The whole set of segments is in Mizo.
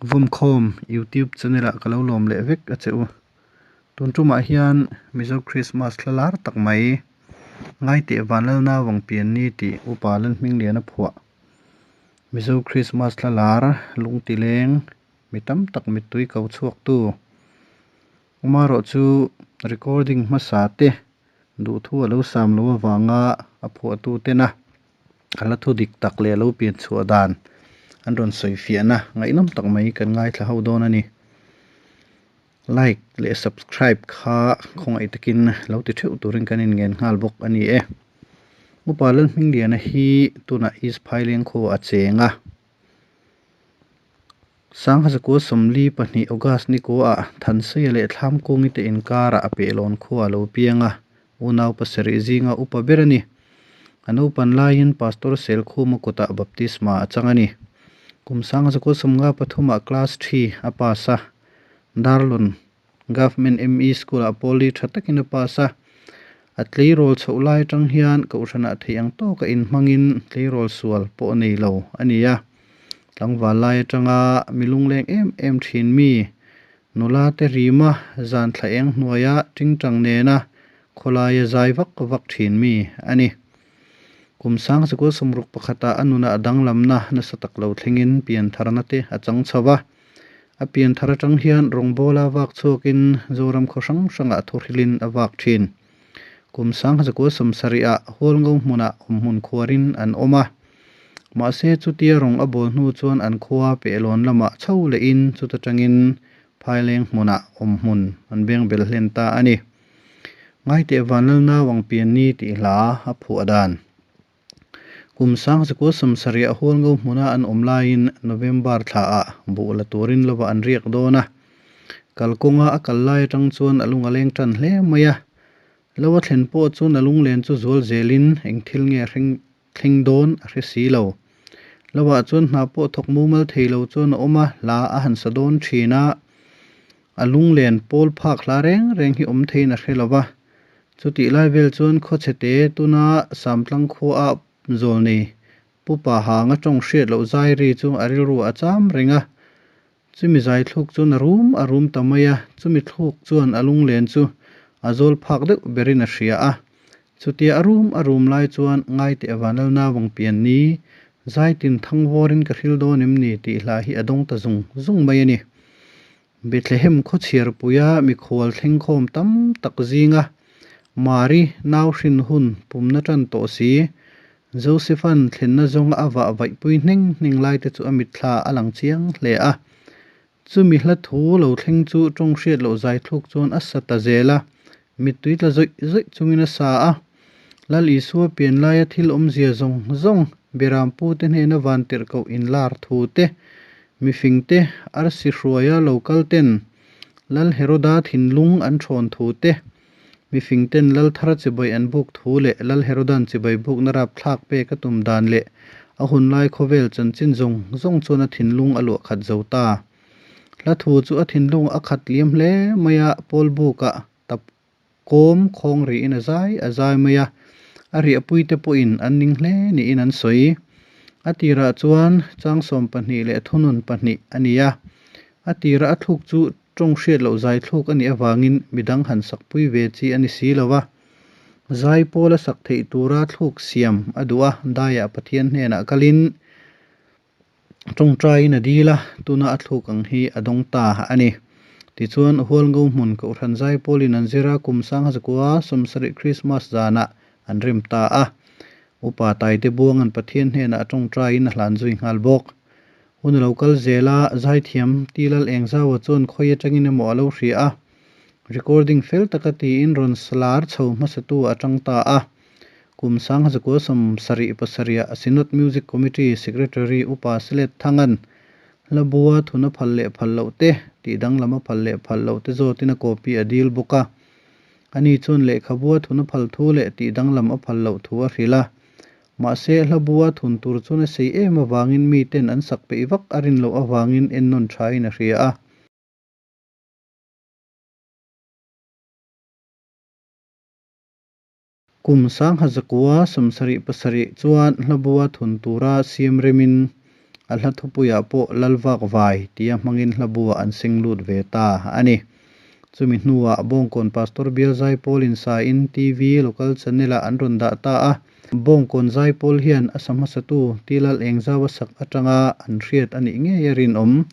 Vawmkhawm YouTube channel ah ka lo lawm leh vek a che u. Tun tumah hian Mizo Christmas thla lar tak mai Ngaiteh Vanlalna Wangpianni tih Upa Lalhmingliana phuah Mizo Christmas thla lar lungtileng mi tam tak mittui ko chhuaktu Umarawh chu recording hmasa te duhthu a lo sam lo avanga a phuahtu tena A la thu dik tak leh a lo pian chhuah dan an rawn sawi fiahna ngaihnawm tak mai kan ngaithla ho dawn a ni. Like leh subscribe kha khawngaih takin lo ti theuh turin kan inngen nghal bawk a ni e. Upa Lalhmingliana hi tunah East Phaileng khuaah a cheng a. Sanghazakua 42 August ni kuaah Thanseia leh Thlamkungi te inkarah a pehlawn khua a lo piang a, unau pasarih zinga upa ber a ni. A naupan laiin Pastor Selkhuma kutah baptisma a chang a ni. Kum Sanghazakua 53ah Class ii a pass a, Darlawn Government ME School-ah pawlli tha takin a pass a. A tleirawl chhoh lai atang hian kohhranah theih ang tawka inhmangin tleirawl sual pawh a nei lo a ni a. Tlangval lai atanga mi lungleng em em thin mi, nula te rima zan thla eng hnuaia tingtang nena khawlaia zai vak vak thin mi a ni. Kum sang sikul sawmruk pakhatah a nunah danglamna nasa tak lo thlengin piantharna te a chang chho va. A pian thar atang hian rawngbawla vak chhuakin Zoram khaw hrang hrangah thuhrilin a vak thin. Kum 1970 ah Hualngo hmunah awmhmun khuarin an awm a. Mahse chutia rawng a bawl hnu chuan an khua pehlawn lamah chho lehin chuta tangin Phaileng hmunah awmhmun an beng bel hlen ta a ni. Ngaiteh Vanlalna Wangpianni tih hla a phuah dan. Kum 1970 a Hualngo hmuna an awm laiin November thlaah buh la turin lova an riak dawn a. Kalkawnga a kal lai atang chuan a lung a leng tan hle mai a. Lo a thlen pawh chuan a lunglen chu zual zelin eng thil nge hreng thleng dawn a hre si lo. Lovah chuan hna pawh thawk mumal thei lo chuan a awm a, hla a han sa dawn thin a. A lunglen pawl phak hla reng reng hi awm theiin a hre lo va. Chutih lai vel chuan khawchhete tuna Samtlang khuaa zawlnei Pu Pa Hanga tawng hriat loh zai ri chu a rilru a cham reng a. Chumi zai thluk chuan a rum a rum ta mai a, chumi thluk chuan a lunglen chu a zawl phak deuh berin a hria a. Chutia a rum a rum lai chuan Ngaiteh Vanlalna Vawngpianni zaitin thangvawrin ka hril dawn em ni tih hla hi a dawng ta zung zung mai a ni. Bethlehem khawchhiarpuia mikhual thlengkhawm tam tak zinga Mari nau hrin hun pumna tan tawh si, Josephan thlenna zawnga a vah vaihpui hneng hneng laite chu a mitthla a lang chiang hle a. Chumi hla thu lo thleng chu tawng hriat loh zai thluk chuan a sa ta zel a, mittui tla zawih zawih chungin a sa a. Lal Isua pian laia thil awmzia zawng zawng, Berampu te hnena van tirh koh inlar thu te, mifing te, arsi hruaia lo kal ten Lal Heroda thinlung an thawn thu te, mifing ten Lal thar chibai an buk thu leh Lal Herodan chibai bukna rapthlak pek a tum dan leh a hunlai khawvel chanchin zawng zawng chuan a thinlung a luah khat zo ta. Hla thu chu a thinlung a khat liam hle mai a, Paul bukah tap kawm khawng rihin a zai a zai mai a, a riahpui te pawhin an ning hle niin an sawi. A tirah chuan chang 12 leh thunun pahnih a ni a, a tirah a thluk chu tawng hriat loh zai thluk a nih avangin midang han sakpui ve chi a ni si lo va. Zai pawl a sak theih tura thluk siam a duh a, daiah Pathian hnenah kalin Tawngtaiin a dil a, tuna a thluk ang hi a dawng ta a ni. Tichuan, Hualngo hmun Kohhran Zaipawlin an zir a, kum 1970 Krismas zanah an rem ta a. Upa Taite Buanga'n Pathian hnenah a tawngtaiin a hlan zui nghal bawk. Hun a lo kal zel a, Zaithiam Tilal Engzaua chuan khawi atangin emaw a lo hria a, recording fel taka tiin rawn salar chho hmasatu a tang ta a. Kum 1977 ah Synod Music Committee Secretary Upa Silet Thangan hla bua thuna phal leh phal loh te, tih danglam a phal leh phal loh te zawtin a copy a dil bawk a. Ani chuan lehkhabua thuna phal thu leh tih danglam a phal loh thu a hrilh a. Mahse, hla bua thun tur chuan a sei em avangin miten an sak peih vak a rin loh avangin ennawn thain a hria a. Kum 1977 chuan hlabua thun tura siam remin A hla thupuiah pawh Lalvakvai tia hmangin hlabu-ah an seng lut ve ta a ni. Chumi hnuah Bawngkawn Pastor Bial Zaipawlin sain TV Local Channel-ah an rawn dah ta a. Bawngkawn Zaipawl hian a sa hmasatu T Lalengzaua sak atanga an hriat a nih ngei a rinawm.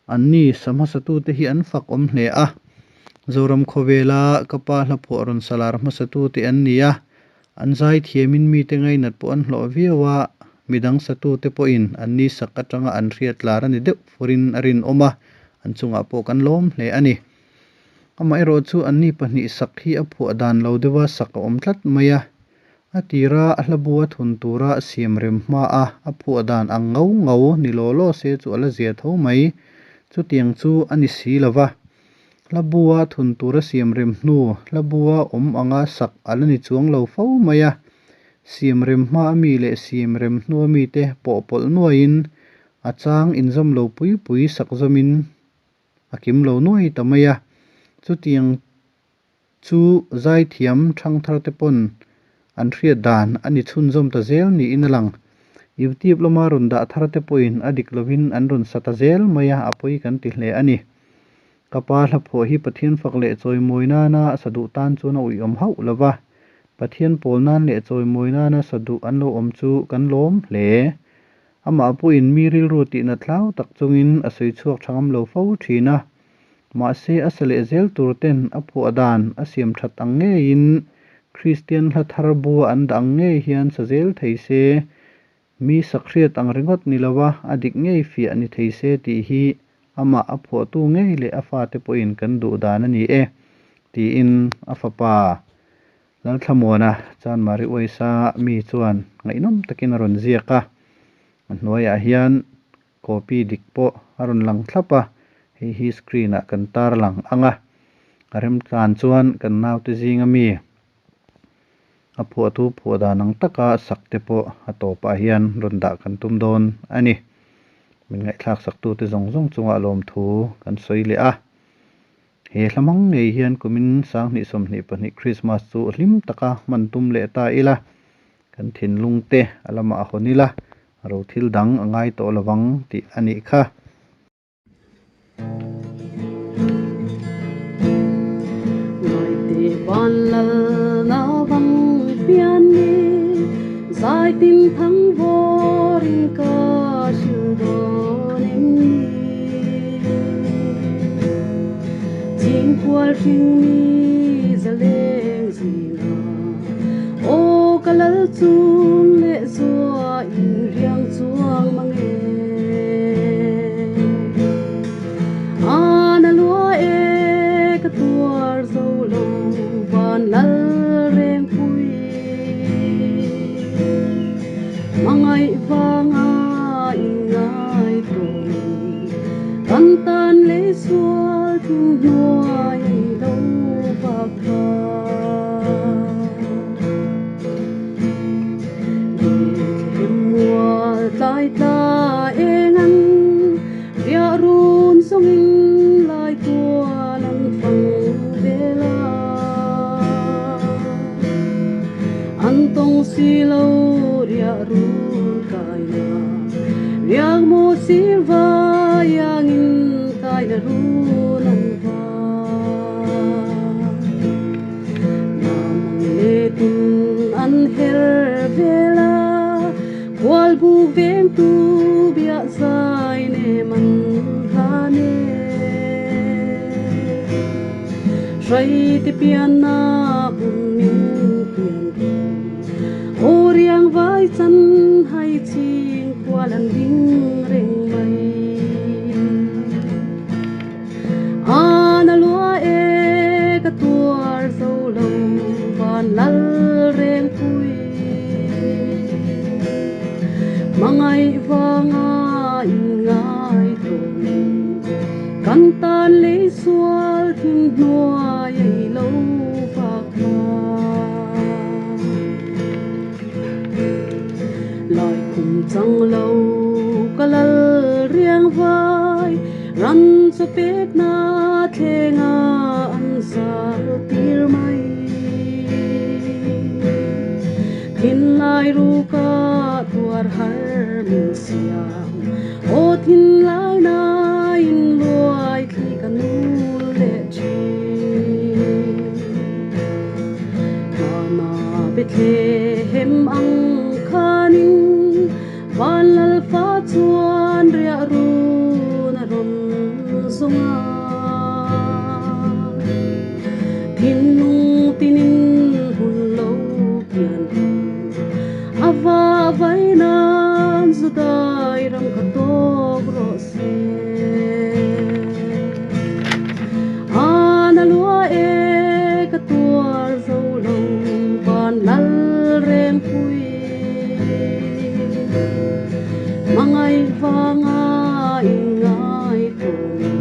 Anni sa hmasatute hi an fak awm hle a. Zoram khawvela ka pa hlaphuah rawn sa lar hmasatute an ni a. An zaithiamin mite ngainat pawh an hlawh viau a, midang satute pawhin anni sak atanga an hriat lar a ni deuh furin a rinawm a, an chungah pawh kan lawm hle a ni. Amaherawh chu anni pahnih sak hi a phuah dan lo deuha sak a awm tlat mai a, a tira a hlabu a thun tura siam rem hma a, a phuah dan ang ngau ngau ni law law se chu a la zia tho mai. Chutiang chu a ni si lo va. Hla bua thun tura siam rem hnu, hla bua awm anga sak a la ni chuang lo fo mai a. Siam rem hma a mi leh siam rem hnu a mite pawh pawlh nuaiin a chang inzawm lo pui pui sak zawmin a kim lo nuai ta mai a. Chutiang chu zaithiam thangthar te pawn an hriat dan a ni chhunzawm ta zel niin a lang. Youtube lama rawn dah thar te pawhin a dik lovin an rawn sa ta zel mai a, a pawi kan ti hle a ni. Ka pa hlaphuah hi Pathian fak leh chawimawi nana sa duh tan chuan a uiawm hauh lo va, Pathian pawl nan leh chawimawi nana sa duh an lo awm chu kan lawm hle. Amah pawhin mi rilru tihna thlau tak chungin a sawi chhuak tha ngam lo fo thin a. Mahse a sa leh zel tur ten a phuah dan a siam that ang ngeiin Kristian hla thar bua an dah ang ngei hian sa zel thei se, mi sakhriat ang ringawt ni lova a dik ngei fiah ni thei se tih hi amah a phuahtu ngei leh a fate pawhin kan duh dan a ni e, tiin a fapa Lalthlamuana Chanmari Uaisa mi chuan ngaihnawm takin a rawn ziak a, a hnuaiah hian copy dik pawh a rawn lang thlap a, hei hi screen ah kan tar lang ang a, a remtlan chuan kan naute zinga mi a phuahtu phuah dan ang taka sak te pawh a tawpah hian rawn dah kan tum dawn a ni. Min ngaihthlak saktute zawng zawng chungah lawmthu kan sawi leh a. He hla hmang ngei hian kumin 2022 Krismas chu hlim taka hman tum leh ta ila, kan thinlung te a lamah a hawn ila, ro thil dang a ngai tawh lovang tih a nih kha. Ngaite van lal naupang pian ni, zai tin thang vawrin ka hrilh dawn em ni? Chingkhual hring mi zaleng zinga aw ka lal chung leh zua in riang chuang mang e. An a lua e ka tuar zo lo van lal reng pui. Hmangaih vanga in ngai tawnin kan tan lei sual thing hnuai a i lo vak tha. Bethlehem mual tlai tla eng an riah run zawngin lai tual an fang vel a. An tawng si lo riah run kai na, riak maw sir vai angin kai na run an va. Namang letin an her vel a, khual buk vengtu biah zai nem an hlan e. Hraite pianna hmun min pian ru, aw riang vai chan hai ching khual an ding reng mai. An a lua e ka tuar zo lo van lal reng pui. Hmangaih vanga in ngai tawnin kan tan lei sual thim hnuai a i lo vak hma. Lai khum chang lo ka lal riang vai ran chaw pek na thlenga an zal tir mai. Thinlai ruka tuar har min siam Aw thinlai na in luai thli ka nul leh thin Hmana Bethlehem ang khanin Van Lalfa chuan riah run a rawn zawng a. Thinlung tinin hun lo pian ru a va vai nan Judai ram kha tawk rawh se. An a lua e ka tuar zo lo van lal reng pui. Hmangaih vanga inngai tawmin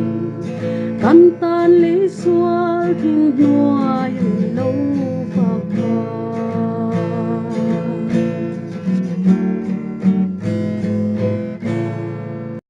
kan tan lei sual thing hnuai.